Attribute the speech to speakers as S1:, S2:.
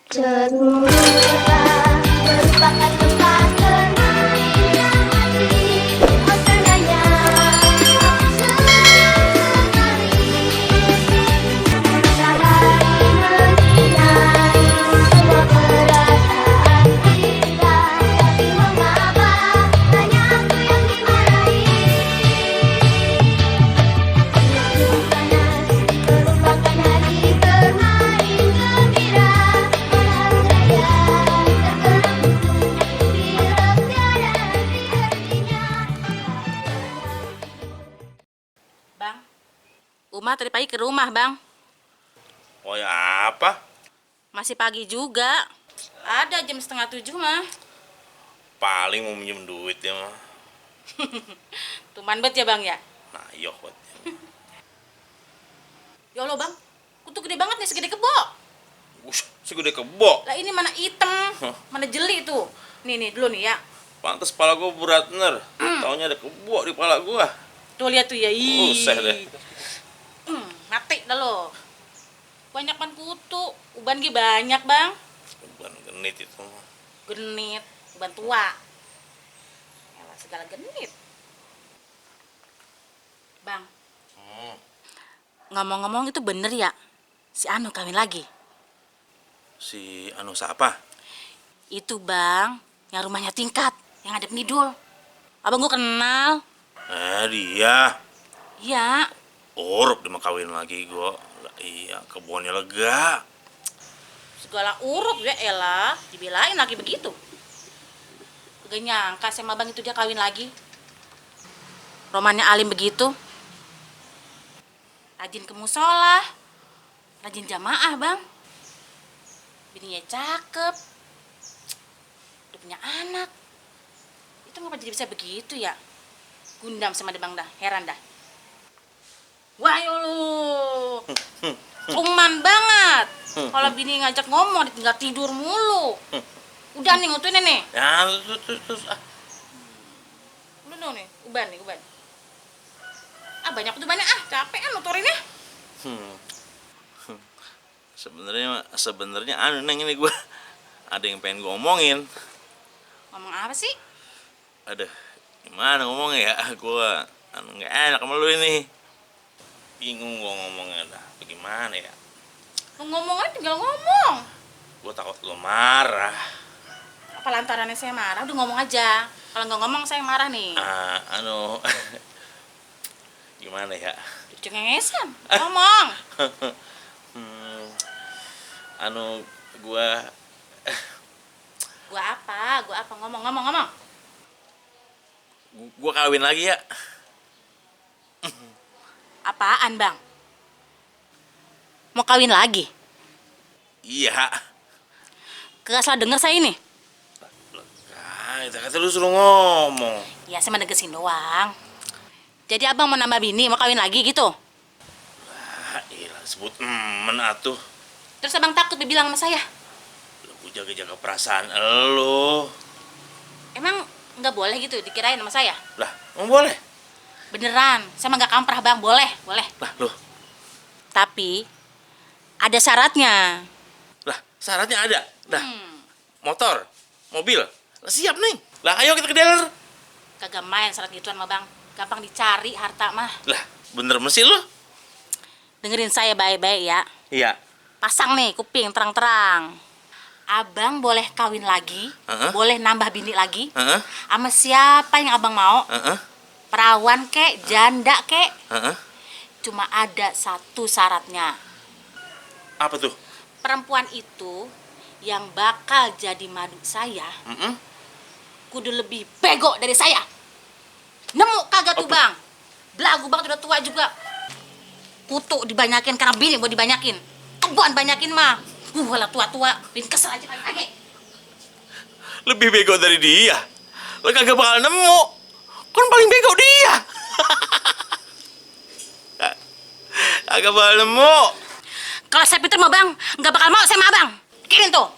S1: Ceruru Kota merupakan tempat bermain yang asik. Oh tandanya sekali matahari menyinari semua perasaan kita. Tapi mengapa hanya aku yang dimarahi? Itu panas merupakan hari bermain gembira.
S2: Bang, Uma tadi pagi ke rumah, Bang.
S3: Oh ya apa?
S2: Masih pagi juga. Ada jam 6:30 mah.
S3: Paling mau minjem duit ya mah.
S2: Tuman bet ya, Bang ya?
S3: Nah yoh buat.
S2: Ya Allah, Bang. Kutu gede banget nih, segede kebo.
S3: Segede kebo.
S2: Lah ini mana hitam, mana jeli tuh. Nih dulu nih ya.
S3: Pantes kepala gue berat bener. Taunya ada kebo di kepala gue.
S2: Tuh lihat tuh ya.
S3: Usah deh.
S2: Mati dah lo. Banyak kan kutu. Uban ge banyak, Bang.
S3: Bukan genit itu.
S2: Genit, uban tua. Elah segala genit. Bang, ngomong-ngomong itu bener ya? Si Anu kawin lagi?
S3: Si Anu siapa?
S2: Itu, Bang, yang rumahnya tingkat, yang ngadep ngidul. Abang gua kenal.
S3: Dia.
S2: Iya.
S3: Urup dia mau kawin lagi gue. Iya, kebunnya lega.
S2: Segala urup ya elah, dibelain lagi begitu. Gak nyangka sama Bang itu dia kawin lagi. Romannya alim begitu. Rajin ke musola, rajin jamaah, Bang. Bininya cakep. Udah punya anak. Itu ngapa jadi bisa begitu ya? Gundam sama dia, Bang dah, heran dah. Wah ya lu, cuman banget. Kalau bini ngajak ngomong ditinggal tidur mulu. Udah nih ngutuin nih.
S3: Ya terus
S2: Udah nih, uban. Banyak utubannya capek kan nuturinnya.
S3: Sebenarnya anu neng ini gue ada yang pengen gue omongin.
S2: Ngomong apa sih?
S3: Aduh, gimana ngomongnya ya? Gue nggak enak sama lu ini. Bingung gue ngomongnya dah. Bagaimana ya?
S2: Lu ngomong aja tinggal ngomong.
S3: Gue takut lu marah.
S2: Apa lantarannya saya marah? Udah ngomong aja. Kalau nggak ngomong saya marah nih.
S3: Gimana ya?
S2: Cengengesan. Ngomong.
S3: Gue
S2: Gua apa? Ngomong.
S3: gue kawin lagi ya.
S2: Apaan, Bang? Mau kawin lagi?
S3: Iya.
S2: Kagak salah denger saya ini.
S3: Kata lu suruh ngomong.
S2: Ya, saya menegesin doang. Jadi abang mau nambah bini, mau kawin lagi gitu?
S3: Iya, sebut atuh.
S2: Terus abang takut bilang sama saya?
S3: Lu jaga-jaga perasaan lu.
S2: Emang nggak boleh gitu dikirain sama saya?
S3: Lah, emang boleh?
S2: Beneran, saya mah nggak kamprah bang, boleh.
S3: Lah, lu.
S2: Tapi ada syaratnya.
S3: Lah, syaratnya ada. Dah. Motor, mobil. Lah, siap nih. Lah, ayo kita ke dealer.
S2: Kagak main syarat gituan mah bang, gampang dicari harta mah.
S3: Lah, bener mesin lu?
S2: Dengerin saya baik-baik ya.
S3: Iya.
S2: Pasang nih kuping terang-terang. Abang boleh kawin lagi, boleh nambah bini lagi, sama siapa yang abang mau. Perawan kek, janda kek. Cuma ada satu syaratnya.
S3: Apa tuh?
S2: Perempuan itu yang bakal jadi madu saya kudu lebih bego dari saya. Nemu kagak tuh bang? Belagu banget udah tua juga. Kutu dibanyakin karena bini mau dibanyakin. Kebuan banyakin mah. Walah tua-tua, bikin kesel aja lagi.
S3: Lebih bego dari dia. Lo kagak bakal nemu. Kan paling bego dia. Kagak bakal nemu.
S2: Kalau saya Peter mah bang, nggak bakal mau saya sama abang. Pikirin tuh.